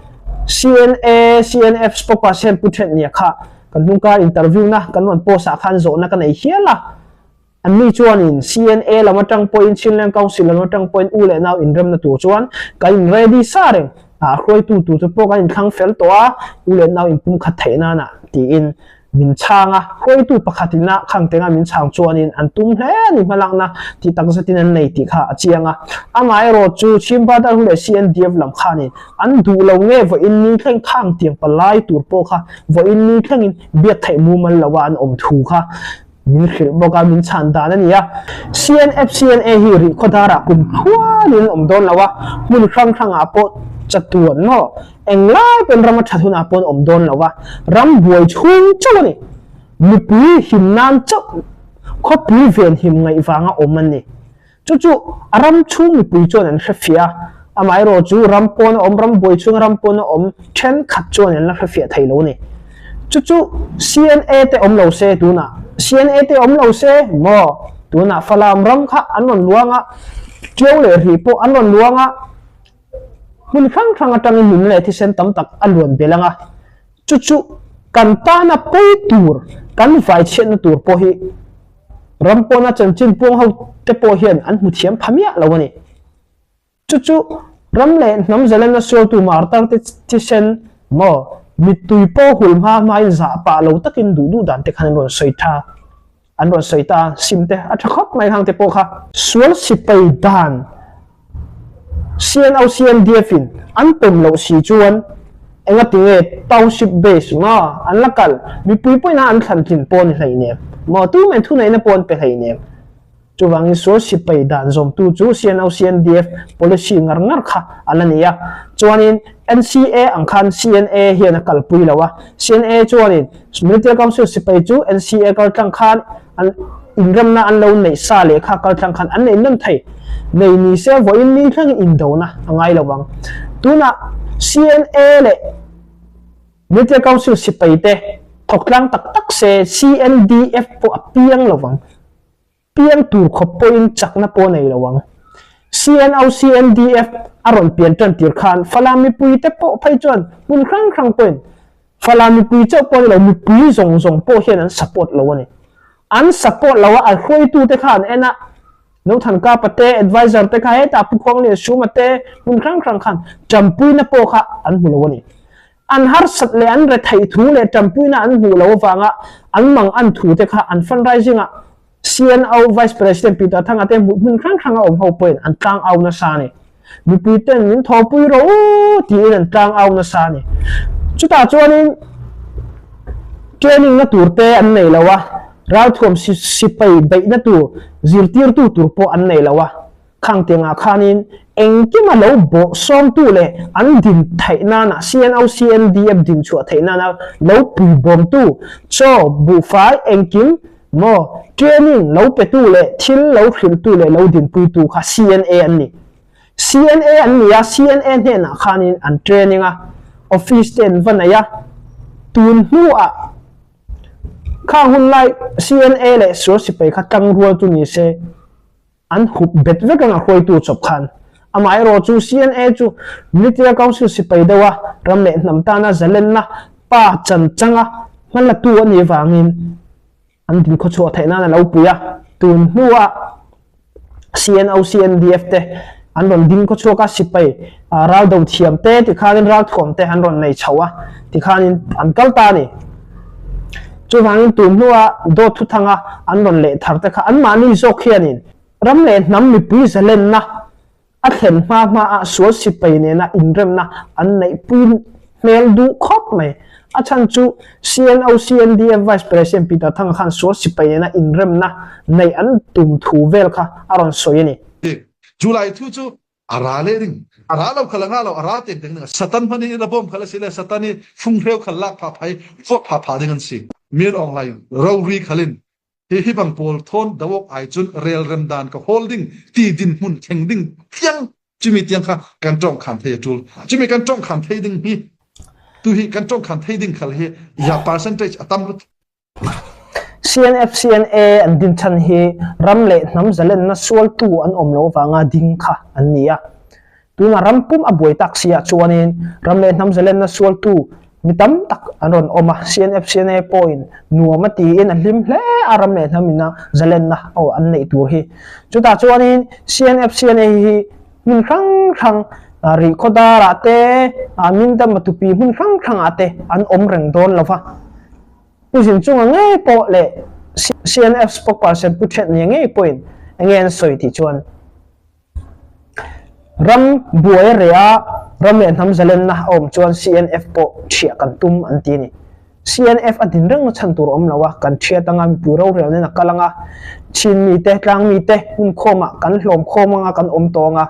CNA, CNF spokesperson Pu Thennia kha kan hnungkar interview na kan rawn post ah khan zawhna ka nei hial a. Anni chuanin CNA lam atang pawhin Chinland Council lam atang pawhin u leh nau inremna tur chuan kan in ready sa reng a, hruaitu tur chu pawh kan inthlang fel tawh a, u leh nau inpumkhat theih nana tiin min chhang a, hruaitu pakhat ina khang tenga min chhang chuanin an tum hle a ni hmalakna tih tak zetin an nei tih kha a chiang a. Amaherawh chu Chhimpa Darhu leh CNDF lam khanin an duh lo nge vawiin ni thleng khang tiang palai tur pawh kha vawiin ni thlengin biak theih mumal loa an awm thu kha Min hrilh bawk a, min chhan dan a ni a. CNFCNA hi rih khawdarah kum thluanin an awm dawn lo a, hmun hrang hrangah pawh chatuan maw englai pawn rama that hunah pawh an awm dawn lo a, ram buai chhung chauh a ni. Mipui him nan chauh khawpui ven him ngaih vanga awm an ni. Chu chu a ram chhung mipui chuan an hre fiah a, amaherawh chu ram pawn a awm, ram buai chhunga ram pawn a awm thenkhat chuan an la hre fiah thei lo a ni. Chu chu CNA te awm lo se tunah, CNA te awm lo se maw tunah Falam ram kha an rawn luang a, Tiau leh Rih pawh an rawn luang a, hmun hrang hrang atangin nunna leh thisen tam tak a luan belh ang a, chu chu kan tana pawi tur, kan vaichhiatna tur pawh hi Ram pawna chanchin puang ho te pawh hian an hmu thiam pha miah lo a ni. Chu chu ram leh hnam zalenna sualtu martar te thisen maw mittui pawh hul hma hmain zah pah lo takin duh duh dan te khan an rawn sawi tha an rawn sawi ta sim te a tha khawp mai hang te pawh kha. Sual sipai dan CNO CNDF in an pawm loh si chuan engati nge township base maw an la kal mipui pawhin a an thlan tlin pawh ni hleinem maw tumah in thuneihna pawh an pe hleinem chuvangin sual sipai dan zawmtu chu CNO CNDF policy ngar ngar kha a la ni a chuanin NCA ang khan CNA hian a kalpui lo a CNA chuanin Military Council sipai chu NCA kaltlang khan an inremna an lo neih sa leh kha kaltlang khan an nei nawn thei. Nei ni se vawiin ni thlengin indona a ngai lo vang. Tunah CNA leh Military Council sipai te thawk tlang tak tak se CNDF pawh a piang lo vang. Piang tur khawp pawhin chakna pawh a nei lo ang. CNO CNDF a rawn pian tan tir khan Falam mipui te pawh phei chuan hmun hrang hrang pawhin Falam mipui chauh pawh a ni lo, mipui zawng zawng pawh hian an support lo a ni. An support lo a, a hruaitu te kha an en a, Nothanka pate, advisor te kha hetah Pu Khuanglian Suma te hmun hrang hrang khan tanpuina pawh kha an hmu lo a ni. An harsat leh an retheih thu leh tanpuina an hmuh loh avanga an mang an thu te kha an fundraising ah CNO Vice President Peter Thanga te hmuh hmun hrang hranga awm ho pawhin an tlang au nasa a ni. Mipui ten min thawpui rawh u tiin an tlang au nasa a ni. Chutah chuanin training na tur te an nei lo a, ralthuam sipai beihna tur zirtirtu tur pawh an nei lo a. Khang tiangah khanin engkima lo bawh sawmtu leh an din theih nana CNO CNDF din chhuah theih nana lo pui bawmtu chaw buhfai engkim maw training lo petu leh thil lo hrilhtu leh lo dinpuitu kha CNA an ni. CNA an ni a, CNA hnenah khanin an training a, office te an va nei a, tun hnuah khang hun lai CNA leh sual sipai kha tangrual chu ni se, An hup bet vek ang a hruaitu chawp khan. Amaherawh chu CNA chu Military Council sipai deuha ram leh hnam tana zalenna pa chan changa hmalatu a nih vangin an din khawchhuah theih nan a lo pui a. Tun hnuah CNO, CNDF te an rawn ding khawchhuak a, sipai ral do thiam te tikhanin ralthuam te an rawn nei chho a, tikhanin an kal ta a ni. Chuvangin tun hnua dawt thuthanga an rawn leh thar te kha anmahni zawk hianin ram leh hnam mipui zalenna a thlen hma hma ah sual sipai nena inremna an neihpui hmel duh khawp mai. A chhan chu CNO CNDF Vice President Peter Thanga khan sual sipai nena inremna neih an tum thu vel kha a rawn sawi a ni. July thu chu. A ra leh ding. A ra lo khal a nga lo, a ra teng teng ding. Satan hmanh in a bawm khal a si le Satan i funghreu khal lak pha phai, vuak pha pha ding an si. Min Aung Hlaing rori khal in hi hi bang pawl thawn dawok ai cun relrem dan ka hawl ding ti din hmun thleng ding tiang cumi tiang kha kan tong khan thei a tul. Cumi kan tong khan thei ding hi tu hi kan tong khan thei ding khal hi ya percentage a tam CNFCNA an din chhan hi ram leh hnam zalenna sualtu an awm loh vanga ding kha an ni a. Tuna ram pum a buai tak si ah chuanin ram leh hnam zalenna sualtu mi tam tak an rawn awm a. CNFCNA pawhin nuam a tiin a hlim hle a ram leh hnam ina zalenna aw an neih tur hi. Chutah chuanin CNFCNA hi hmun hrang hrang Rihkhawdar ah te, Mindam Matupi hmun hrang hrang ah te an awm reng dawn lo va. Pu Zinchunga ngei pawh leh CNF spokesperson Pu Thetnia ngei pawhin enge an sawi tih chuan ram buai a reh a, ram leh hnam zalenna a awm chuan CNF pawh thiah kan tum an ti a ni. CNF a din rengna chhan tur a awm lo a, kan thiat anga mipui rorel nen a kal anga, Chin mite, tlang mite hmunkhawmah kan hlawm khawm anga kan awm tawh anga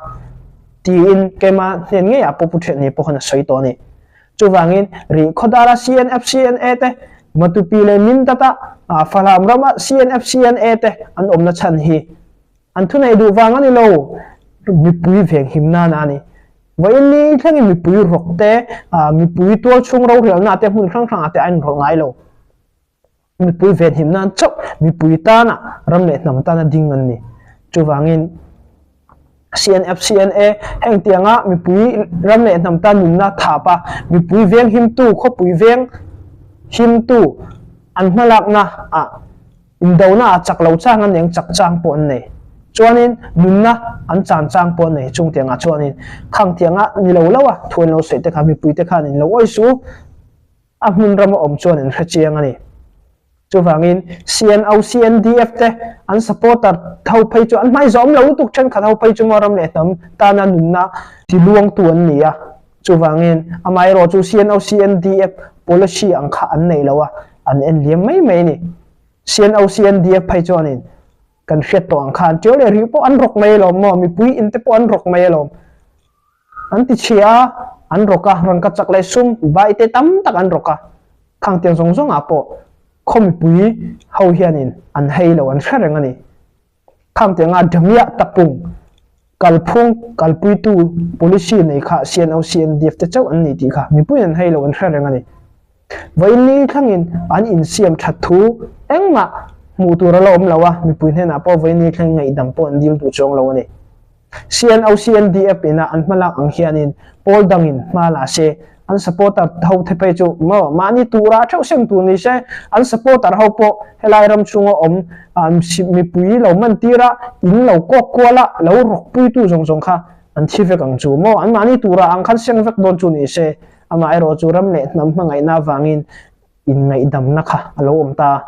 tiin keimah hnen ngeiah pawh Pu Thetnia pawh khan a sawi tawh a ni. Chuvangin, Rihkhawdara CNFCNA te, Matupi leh Mindata Falam rama CNFCNA te an awmna chhan hi an thuneih duh vang a ni lo, mipui venghim nana a ni. Vawiin ni thlengin mipui rawk te, mipui tualchhung rorelna te hmun hrang hrangah te a inrawlh ngai lo. Mipui venhim nan chauh mipui tana ram leh hnam tana ding an ni. Chuvangin CNF, CNA heng tianga mipui ram leh hnam tan nunna thap a, mipui veng himtu, khawpui veng himtu an hmalakna ah indona ah chak lo chang an eng chak chang pawh an nei. Chuanin nunna an chan chang pawh an nei chung tiangah chuanin khang tianga ni lo lo a thu an lo sawi te kha mipui te khan in lo awih suh. A hmun rama awm chuan an hre chiang a ni. Chuvangin CNO, CNDF te an supporter ho phei chu an hmai zawm lo lutuk thenkhat ho phei chu maw ram leh hnam tana nunna tiluangtu an ni a. Chuvangin amaherawh chu CNO, CNDF policy ang kha an nei lo a, an en liam mai mai a ni. CNO, CNDF phei chuanin kan hriat tawh ang khan tiau leh rih pawh an rawk mai alawm maw, mipui in te pawh an rawk mai alawm. An ti chhia a, an rawk a, rangka chak leh sum, bai te tam tak an rawk a. Khang tiang zawng zawngah pawh khaw mipui ho hianin an hei lo, an hre reng a ni. Khang tianga Damiah Tapung kalphung kalpuitu policy nei kha CNO, CNDF te chauh an ni tih kha mipuiin an hei lo, an hre reng a ni. Vawiin ni thlengin an insiam that thu engmah hmuh tur a la awm lo a, mipui hnenah pawh vawiin ni thleng ngaihdam pawh an dil duh chuang lo a ni. CNO CNDF ina an hmalak ang hianin pawl dangin hma la se, an supporter ho te phei chu maw mahni tura theuh sem tur ni se, an supporter ho pawh helai ram chhunga awm mipui lo man tir a, in lo kawk kual a, lo rawk puitu zawng zawng kha an thi vek ang chu maw, an mahni tura ang khan seng vek dawn chu ni se, amaherawh chu ram leh hnam hmangaihna avangin inngaihdamna kha a lo awm ta a.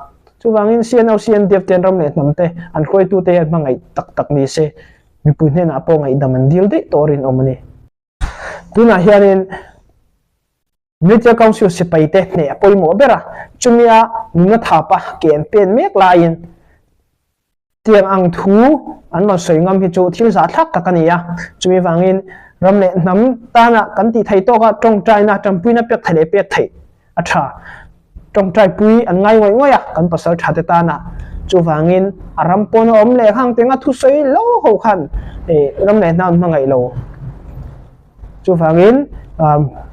Chuvangin CNO, CNDF te an ram leh hnam te, an hruaitute hian hmangaih tak tak ni se, mipui hnenah pawh ngaihdam an dil daih tawh rinawm a ni. Tunah hianin Military Council sipaite hneh a pawimawh ber a, chumia nunna thapa ke an pen mek laiin, Tiang ang thu an rawn sawi ngam hi chu thil zahthlak tak a ni a, chumi vangin ram leh hnam tana kan tih theih tawka tawngtaina tanpuina pek theih leh pek theih a tha. Tawngtaipui an ngai ngawih ngawih a kan pasal tha te tana, chuvangin a ram pawn a awm leh khang tenga thusawi lo ho khan ram leh hnam hmangaih lo. Chuvangin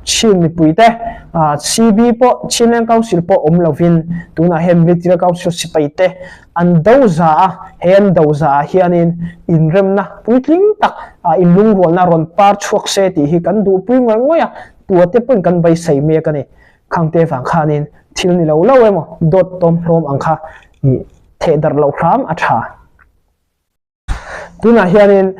Chin mipuite CB pawh Chinland Council pawh awm lovin tunah hian Military Council sipaite an do za a, he an do za ah hianin inremna puitling tak inlungrualna rawn par chhuak se tih hi kan duhpui ngawih ngawih a, tuate pawhin kan beisei mek a ni. Khangte vang khanin thil ni lo lo emaw dawt tawm hlawm ang kha theh darh loh hram a tha. Tunah hianin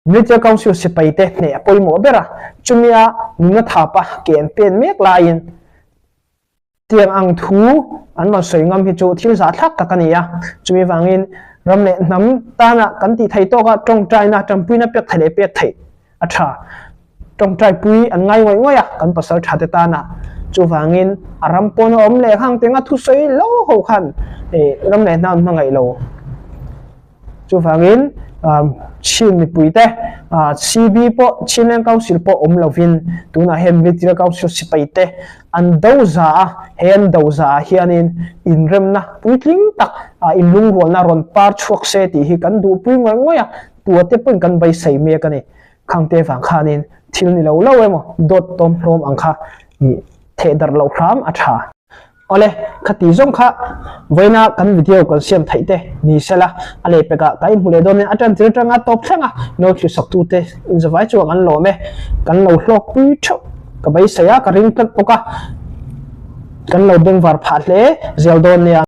Military Council sipaite hneh a pawimawh ber a, chumia nunna thapa ke an pen mek laiin tiang ang thu an rawn sawi ngam hi chu thil zahthlak tak a ni a, chumi vangin ram leh hnam tana kan tih theih tawka tawngtaina tanpuina pek theih leh pek theih a tha. Tawngtaipui an ngai ngawih ngawih a kan pasal tha te tana, chuvangin a ram pawn a awm leh khang tenga thusawi lo ho khan ram leh hnam hmangaih lo. Chuvangin. Chin mipuite CB pawh Chinland Council pawh awm lovin tunah hian Military Council sipaite an do za a, he an do za ah hianin inremna puitling tak inlungrualna rawn par chhuak se tih hi kan duhpui ngawih ngawih a, tua te pawhin kan beisei mek a ni. Khangte vang khanin thil ni lo lo emaw dawt tawm hlawm ang kha theh darh loh hram a tha. Awle, khati zawng kha vawiina kan video kan siam theih te ni sela, a lehpekah ka inhmu leh dawn in a tan tir atanga tawp thleng a, no thil saktute inzavai chuan an lawm e, kan lo hlawkpui theuh ka beisei a, ka ring tlat bawk a, kan lo bengvar phah hle zel dawn nia.